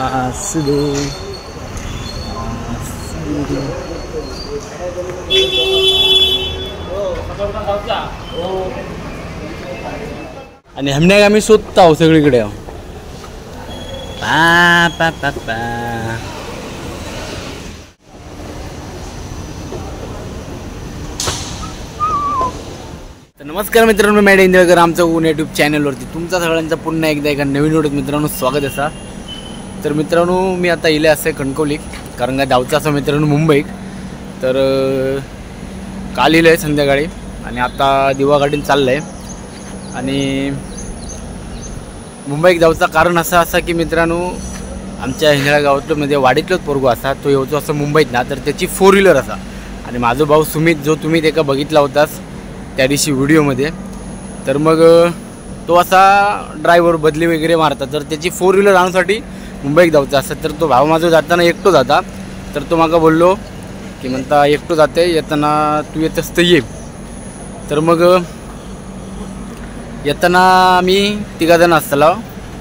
वासुदेव वासुदेव। आणि हमने आम्ही शोधतो आहो सगळीकडे। पा पा पा पा। तर नमस्कार मित्रांनो, मी इंदळकर, आमचं ऊन यूट्यूब चॅनलवरती तुमचा सगळ्यांचा पुन्हा एकदा एका नवीन व्हिडिओत मित्रांनो स्वागत असा। तर मित्रांनो मी आता इले असे कणकवली, कारण का धावचा असं मित्रांनो मुंबईत। तर काल इलं आहे संध्याकाळी आणि आता दिवा गार्डन चाललं आहे। आणि मुंबईत जाऊचं कारण असं असं की मित्रांनो आमच्या हिंजळा गावातलं म्हणजे वाडीतलंच पोरगो असा तो येवचो असं मुंबईत ना, तर त्याची फोर व्हीलर असा। आणि माझा भाऊ सुमित, जो तुम्ही त्याका बघितला होतास त्या दिवशी व्हिडिओमध्ये, तर मग तो असा ड्रायव्हर बदली वगैरे मारतात, तर त्याची फोर व्हीलर आणण्यासाठी मुंबईत जाऊचं असं। तर तो भाऊ माझं जाताना एकटो जाता, तर तो माका बोललो की म्हणता एकटो जाते, येताना तू येतस तर ये। तर मग येताना आम्ही तिघाजण असताना,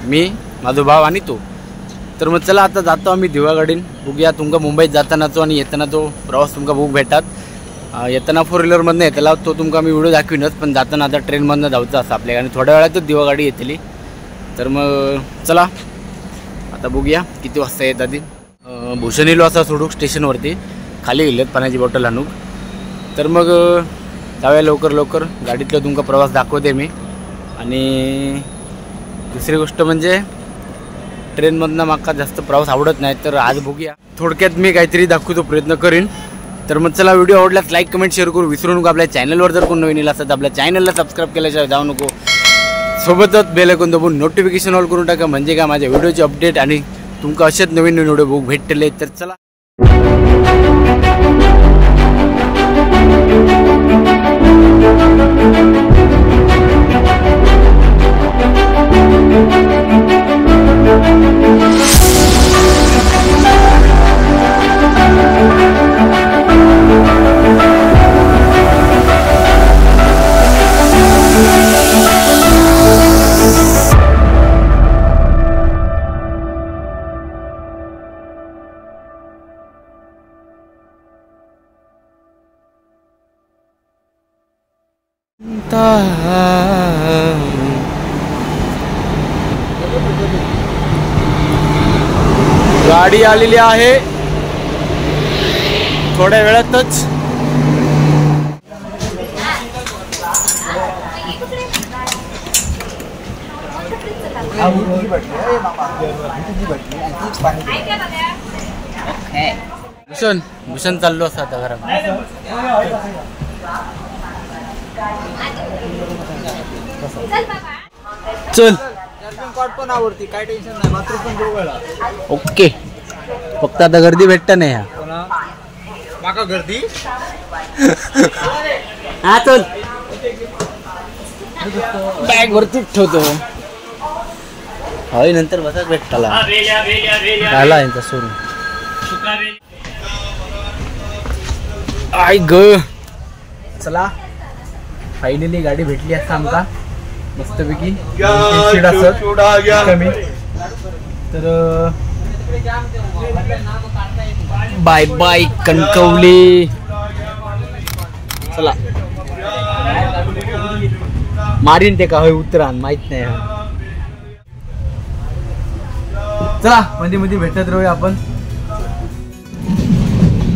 मी, माझो भाव आणि तो। तर मग चला आता जातो आम्ही दिवा गार्डन, बघूया तुमका मुंबईत जातानाचो आणि येताना तो प्रवास तुमका बघू भेटात। येताना फोर व्हीलरमधनं येताला तो तुमका मी व्हिडिओ दाखवीनच, पण जाताना आता ट्रेनमधनं जायचं असं आपल्या, आणि थोड्या वेळातच दिवा गाडी येतली। तर मग चला आता बघूया किती वाजता येतात ती। भूषण इलो असा सोडूक स्टेशनवरती, खाली गेलेत पाण्याची बॉटल आणूक। तर मग जाऊया लवकर लवकर, गाडीतलं तुमका प्रवास दाखवते मी। आणि दुसरी गोष्ट म्हणजे ट्रेनमधनं माका जास्त प्रवास आवडत नाही, तर आज बघूया थोडक्यात मी काहीतरी दाखवतो प्रयत्न करीन। तर मग चला, व्हिडिओ आवडल्यास लाईक कमेंट शेअर करू विसरू नको। आपल्या चॅनलवर जर कोण नवीन आला असेल तर आपल्या चॅनलला सबस्क्राईब केल्याशिवाय जाऊ नको। सोबतच बेल आयकॉन दाबून नोटिफिकेशन ऑल करून टाका, म्हणजे का माझ्या व्हिडिओचे अपडेट आणि तुमका असेच नवीन नवीन व्हिडिओ बघू भेटले। तर चला गाडी आलेली आहे थोड्या वेळातच। भूषण भूषण चाललो असं आता घरात। चल पण आवडती, काय टेन्शन नाही, बाथरूम पण जवळ आहे। ओके, फक्त आता गर्दी भेटत नाही। हा माका गर्दी हा चल बॅग वरतीच ठेवतो, हय नंतर बसाच भेटताला आला यांचा सोडून। आई ग, चला फायनली गाडी भेटली असता आमका मस्तपैकी, सीट असत कमी। तर बाय बाय कणकवली। चला मारीन ते का होय उतरान माहित नाही। चला मध्ये मध्ये भेटत राहूया आपण।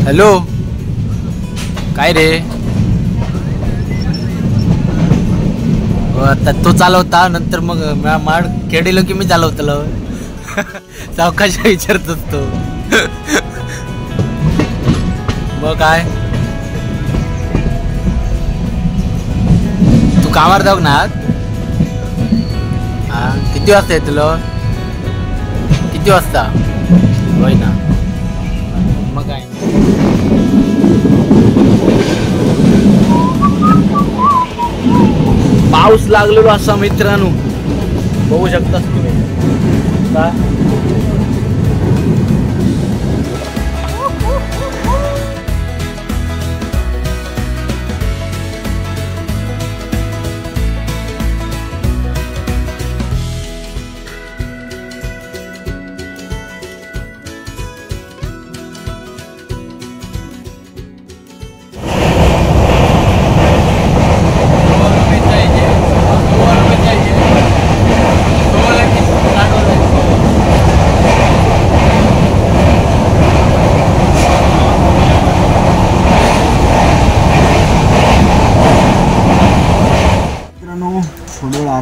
हॅलो काय रे, आता तो चालवता नंतर मग माड खेळलो की मी चालवतलो सावकाश विचारतोच तो। मग काय तू कामावर जाऊ ना? हा किती वाजता येतलो? किती वाजता होय ना? मग काय पाऊस लागलेलो असा मित्रांनो, बघू शकतास तुम्ही। का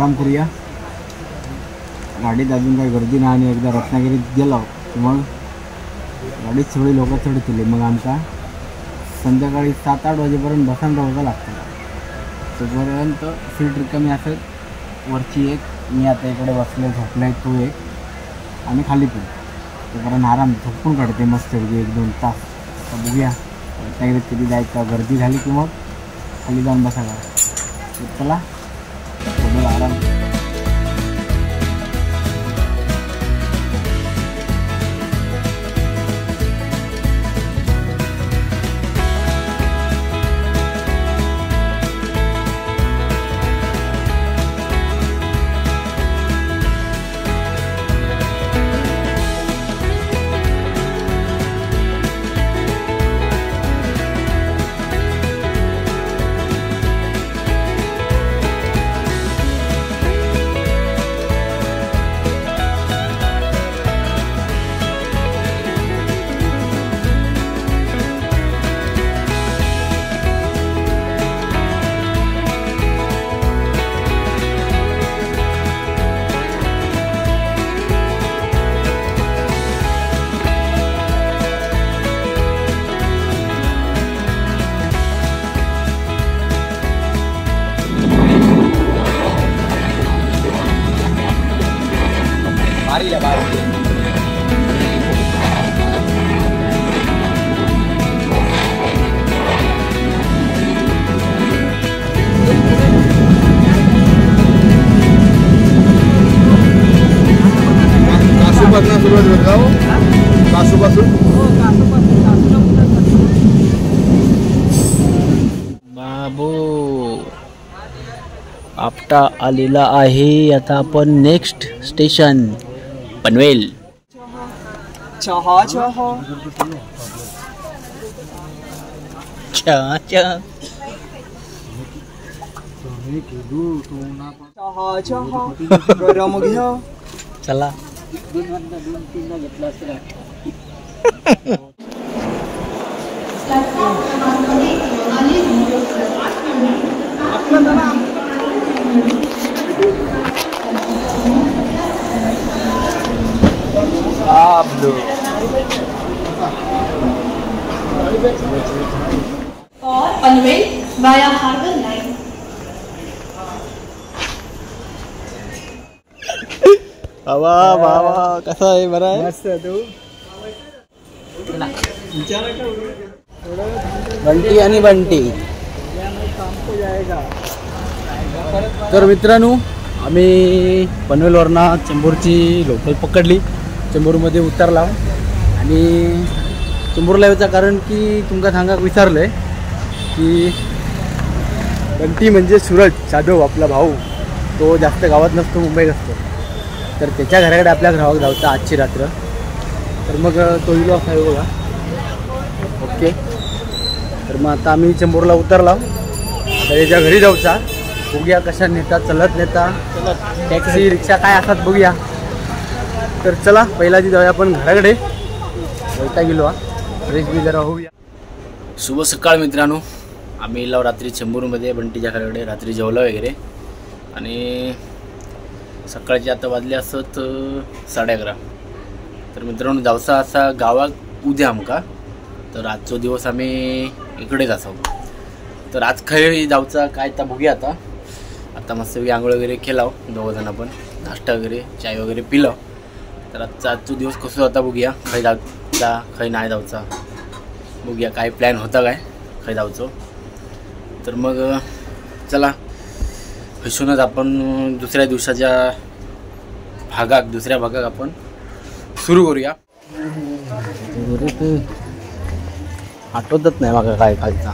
आराम करूया. गाडीत अजून काही गर्दी नाही आणि एकदा रत्नागिरीत गेलो की मग गाडीत सगळी लोकं चढतील, मग आमका संध्याकाळी 7-8 वाजेपर्यंत बसून राहावं लागतं. तोपर्यंत सीट रिकामी असेल, वरची एक, मी आता इकडे बसले झोपले, तू एक आणि खाली तू, तोपर्यंत आराम झोपून काढते मस्त 1-2 तास. तर बघूया रत्नागिरीत कधी जायचं, गर्दी झाली की मग खाली जाऊन बसायला. चला थोडं आराम. बाबू आपटा आलेला आहे. आता आपण नेक्स्ट स्टेशन पनवेल. चहा चहा चहा चहा चहा गरम घ्या. चला और पनवेल वाया हार्बर लाइन. बाबा बाबा कसा आहे, बरा आहे? मस्त. तू बंटी आणि बंटी. तर मित्रांनो आम्ही पनवेलवरनं चेंबूरची लोकल पकडली, चेंबूरमध्ये उतरला आणि चेंबूरला यायचं कारण की तुमका सांगा विचारलं आहे की बंटी म्हणजे सूरज जाधव आपला भाऊ, तो जास्त गावात नसतो, मुंबईत असतो, तर त्याच्या घराकडे आपल्या गावात जायचं आजची रात्र. तर मग तो इलो असावे बघा. ओके, तर मग आता आम्ही चेंबूरला उतरला, आता त्याच्या घरी जाऊचा. बघूया कशा नेता, चलत नेता, टॅक्सी रिक्षा काय असतात बघूया. तर चला पहिला जी जाऊया आपण घराकडे. वैता गेलो हा, फ्रेश बी जरा होऊया. शुभ सकाळ मित्रांनो, आम्ही इलो रात्री चेंबूरमध्ये बंटीच्या घराकडे, रात्री जेवलं वगैरे आणि सकाळचे आता वाजले असत 11:30. तर मित्रांनो जावसा असा गावात उद्या आमका, तर आजचो दिवस आम्ही इकडेच असावं. तर आज खरी जावचा काय तर बघूया. आता आता मस्तपैकी आंघोळ वगैरे केला दोघंजण, आपण नाश्ता वगैरे चाय वगैरे पिलं. तर आजचा आजचा दिवस कसं होता बघूया, खंय जावचा खंय नाही जावचा बघूया, काय प्लॅन होता काय खंय जावचो. तर मग चला हसूनच आपण दुसऱ्या दिवसाच्या भागाक, दुसऱ्या भागाक आपण सुरू करूया. आठवतच नाही माका काय खायचा.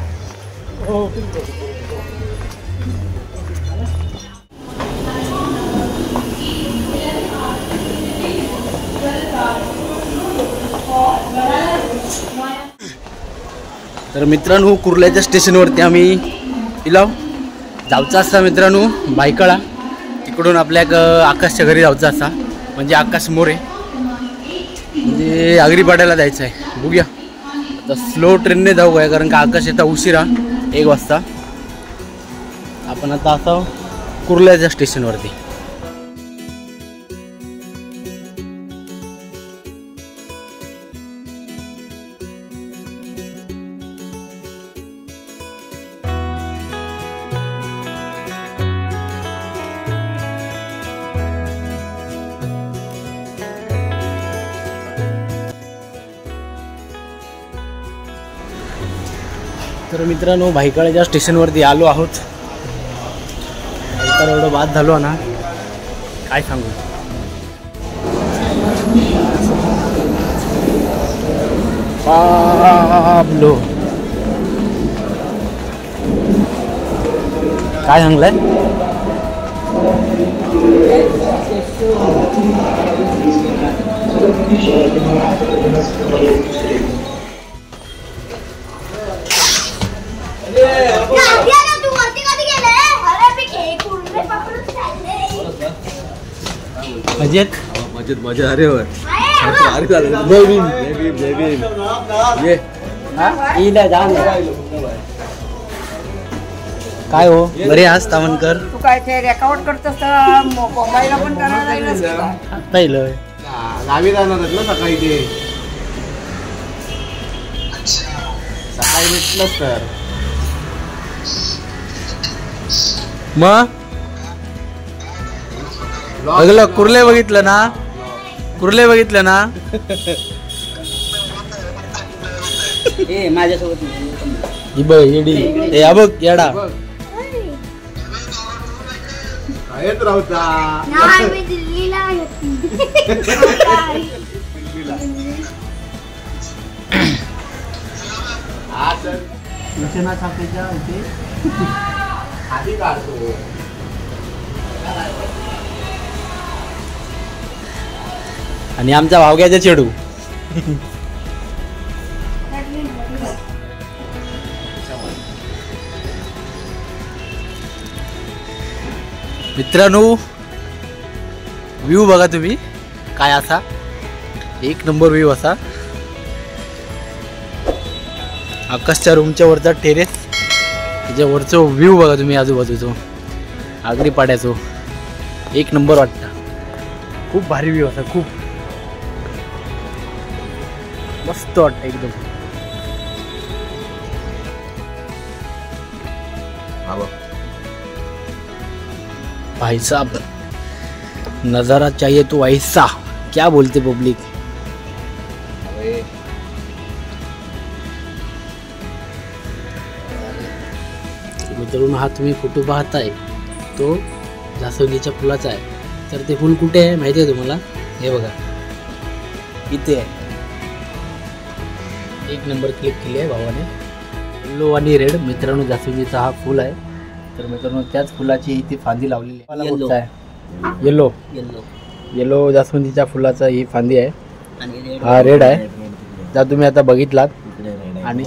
तर मित्रांनो कुर्ल्याच्या स्टेशनवरती आम्ही इलाव जायचं असता मित्रांनो भायखळा, तिकडून आपल्या आकाशच्या घरी जायचं असा, म्हणजे आकाश मोरे, म्हणजे आगरीपाड्याला जायचं आहे. बघूया आता स्लो ट्रेनने जाऊ काय, कारण का आकाश येता उशिरा 1 वाजता. आपण आता असं कुर्ल्याच्या स्टेशनवरती. तर मित्रांनो भायखळ्याच्या स्टेशनवरती आलो आहोत. तर एवढं बाद झालो ना काय सांगू. बाबलो काय सांगलाय. मजेत मजेत मजा. अरे वर जय भीम जय भीम जय भीम. ये काय हो बरे आज तामनकर तू काय ते रेकॉर्ड करतोस मोबाईलला पण करायला लागलास आता येईल गावी जाणार ना सकाळी ते सकाळी भेटलंच तर मग बघलं कुर्ले बघितलं ना कुर्ले बघितलं ना. ए माझ्यासोबत ही बघ येडी ए बघ येडा येत राहता. नाही मी दिल्लीला होती. हा सर रचना छापेच्या इथे आधी काढतो. आणि आमचा भावग्याचा चेडू. मित्रांनो व्ह्यू बघा तुम्ही काय असा एक नंबर व्ह्यू असा. आकाशच्या रूमच्या वरचा टेरेस त्याच्या वरचो व्ह्यू बघा तुम्ही आजूबाजूचो आगरी पाड्याचो एक नंबर वाटतं. खूप भारी व्ह्यू असा खूप मस्त वाटतं एकदम. भाई साहब नज़ारा चाहिए तो ऐसा क्या बोलते पब्लिक. मित्रांनो हा तुम्ही फोटो पाहताय तो जास्वंदीच्या फुलाचा आहे. तर ते फुल कुठे आहे माहिती आहे तुम्हाला? हे बघा इथे आहे. एक नंबर क्लिक केली आहे भावाने. येल्लो आणि रेड मित्रांनो जास्वंदीचा हा फुल आहे. तर मित्रांनो त्याच फुलाची इथे फांदी लावलेली आहे. येलो येलो येलो जास्वंदीच्या फुलाचा ही फांदी आहे. हा रेड आहे ज्या तुम्ही आता बघितलात. आणि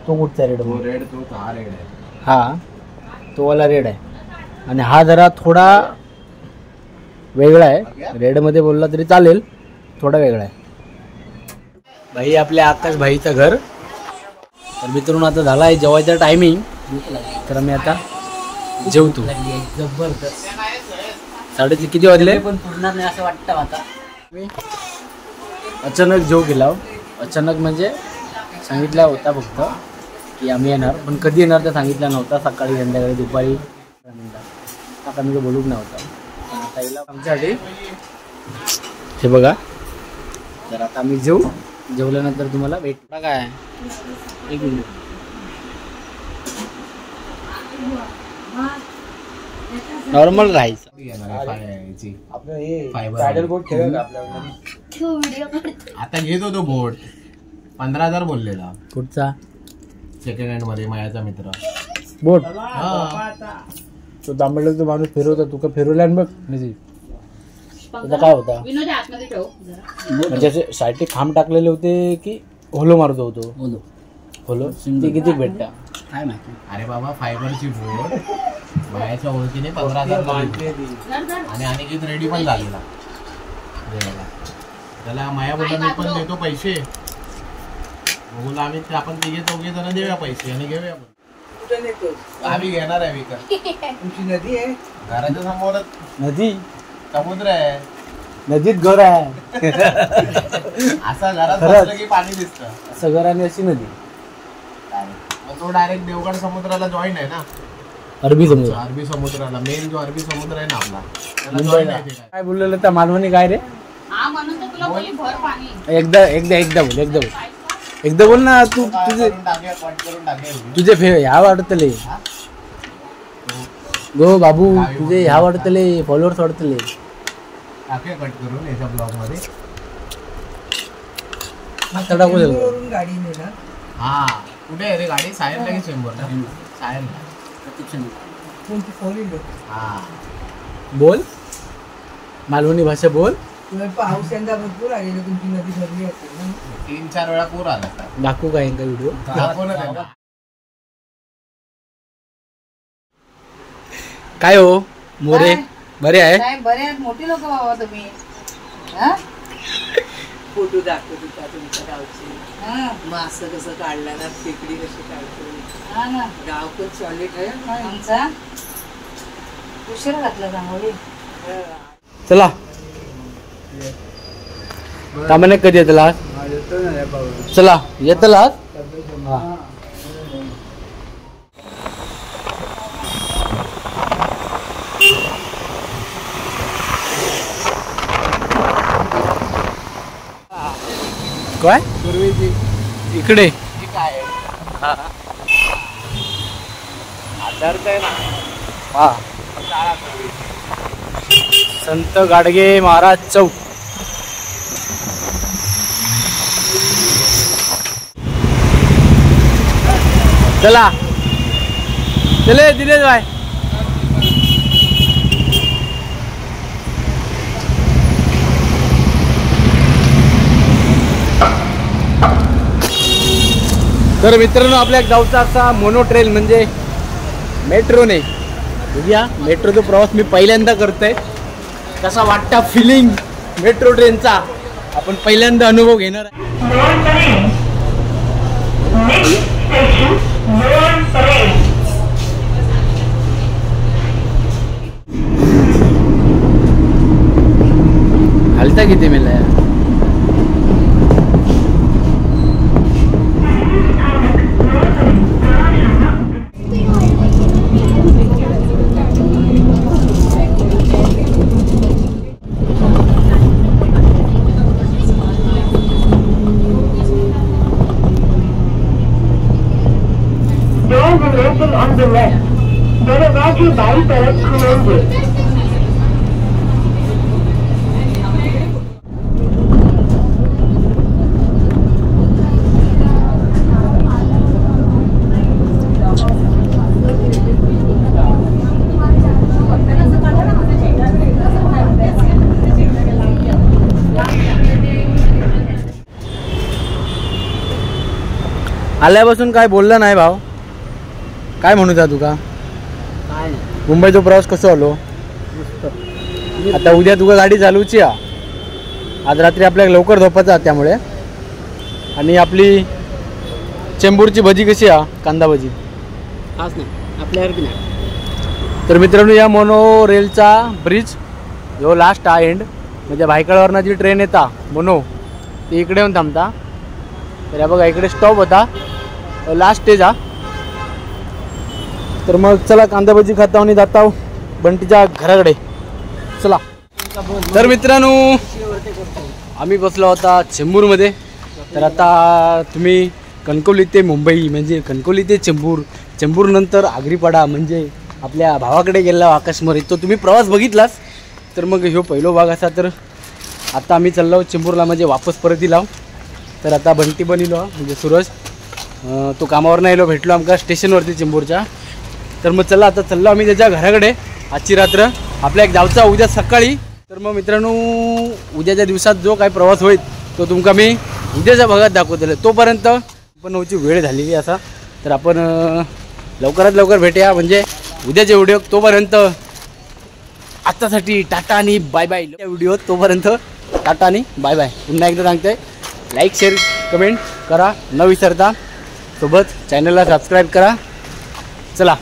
तो कुठचा रेड? रेड तो हा रेड आहे. हा तो वाला रेड आहे. आणि हा जरा थोडा वेगळा आहे. रेडमध्ये बोलला तरी चालेल, थोडा वेगळा आहे. भाई आपल्या आकाश भाईचं घर. तर मित्रांनो आता झाला आहे जेवायचा टायमिंग. तर आम्ही आता जेवतो. जबरदस्त. साडेतीन किती वाजले पण पुरणार नाही असं वाटतं आता. अचानक जेव गेला. अचानक म्हणजे सांगितला होता फक्त की आम्ही येणार, पण कधी येणार तर सांगितलं नव्हता. सकाळी संध्याकाळी दुपारी आता मी बोलूच नव्हता. आता येईल आमच्यासाठी हे बघा. तर आता आम्ही जेऊ. जेवल्यानंतर तुम्हाला भेट. काय एक मिनिट नॉर्मल राहायचं. आता घेतो तो बोट 15,000 बोललेला. कुठचा? सेकंड हँड मध्ये मायाचा मित्र बोट. तो दांबडला तो माणूस फिरवता तुका फिरवला बघ. त्याचा काय होता म्हणजे असे साईडचे खांब टाकलेले होते की होलो मारतो होतो. होलो ते किती भेटता काय माहिती. अरे बाबा फायबरची बोट मायाच्या ओळखीने 15,000 आणि अनिकेत रेडी पण झालेला. त्याला माया बोलला मी पण देतो पैसे. बोला आम्ही आपण तिघे चौघे जण देऊया पैसे आणि घेऊया. आम्ही घेणार आहे विकत. तुमची नदी आहे घराच्या समोरच नदी समुद्र आहे. नदीत घर आहे. असा घरात बसलं की पाणी दिसतं. असं घर आणि अशी नदी. मग तो डायरेक्ट देवगड समुद्राला जॉईन आहे ना. अरबी समुद्र. अरबी समुद्राला मेन जो अरबी समुद्र आहे ना आपला त्याला जॉईन आहे. काय बोललेलं त्या मालवणी काय रे? एकदा एकदा एकदा बोल एकदा बोल. एकदा बोल ना तू. तुझे तुझे ह्या वाढतले गो बाबू, तुझे ह्या वाढतले फॉलोअर्स वाढतले. कट करून याच्या ब्लॉग मध्ये आता टाकू. गाडी नेणार. हा कुठे आहे रे गाडी? सायनला की चेंबूरला? सायनला. कोणती फोर व्हीलर? हा बोल मालवणी भाषा बोल. पाऊस यंदा भरपूर आलेला, तुमची नदी भरली असेल ना? 3-4 वेळा पूर आला. दाखवू का यांका व्हिडिओ? दाखव ना त्यांना. काय हो मोरे बरे आहे? नाही बरे आहेत, मोठी लोक बाबा तुम्ही. हा फोटो दाखवत होता तुमच्या गावचे. मासं कसं काढला ना, खेकडी कशी काढतो. हा ना, गाव पण सॉलिड आहे आमचा. उशीर घातला रांगोळी. चला तामाने कधी येतला? चला येतला. काय इकडे हा संत गाडगे महाराज चौक. चला चले दिनेश भाई. तर मित्रांनो आपल्या गावचा असा मोनो ट्रेल म्हणजे मेट्रोने बघूया. मेट्रोचा प्रवास मी पहिल्यांदा करतोय. कसा वाटता फिलिंग मेट्रो ट्रेनचा आपण पहिल्यांदा अनुभव घेणार आहे. हलता किती मेला यार. आल्यापासून काय बोललं नाही भाऊ, काय म्हणू जा तुका? मुंबईचा प्रवास कसो आलो? आता उद्या तुका गाडी चालूची आ. आज रात्री आपल्याला लवकर झोपायचा त्यामुळे. आणि आपली चेंबूरची भजी कशी आ? कांदा भजी खास नाही आपल्यासारखी नाही. तर मित्रांनो या मोनो रेलचा ब्रिज जो लास्ट हा एंड म्हणजे भायखळावरनं जी ट्रेन येता मोनो ती इकडे येऊन थांबता. तर या बघा इकडे स्टॉप होता लास्ट स्टेज हा. तर मग चला कांदा भजी खाता आणि जाता बंटीच्या घराकडे. चला तर मित्रांनो आम्ही बसलो होता चेंबूरमध्ये. तर आता तुम्ही कणकवली ते मुंबई म्हणजे कणकवली ते चेंबूर, चेंबूरनंतर आगरीपाडा म्हणजे आपल्या भावाकडे गेला आकाश मोरे, तो तुम्ही प्रवास बघितलाच. तर मग ह्यो पहिलो भाग असा. तर आता आम्ही चाललो चेंबूरला म्हणजे वापस परत इलाव. तर आता बंटी बनिलो म्हणजे सूरज तो कामावर नाही आलो, भेटलो आमका स्टेशनवरती चेंबूरच्या. तर मग चला आता चाललो आम्ही त्याच्या घराकडे. आजची रात्र आपल्या एक जावचा उद्या सकाळी. तर मग मित्रांनो उद्याच्या दिवसात जो काय प्रवास होईल तो तुमका मी उद्याच्या भागात दाखवतो. तोपर्यंत पण नऊची वेळ झालेली असा. तर आपण लवकरात लवकर भेटूया म्हणजे उद्याचे व्हिडिओ. तोपर्यंत आत्तासाठी टाटा आणि बाय बाय. व्हिडिओ तोपर्यंत टाटा आणि बाय बाय. पुन्हा एकदा सांगते लाईक शेअर कमेंट करा न विसरता, सोबत चॅनलला सबस्क्राईब करा. चला.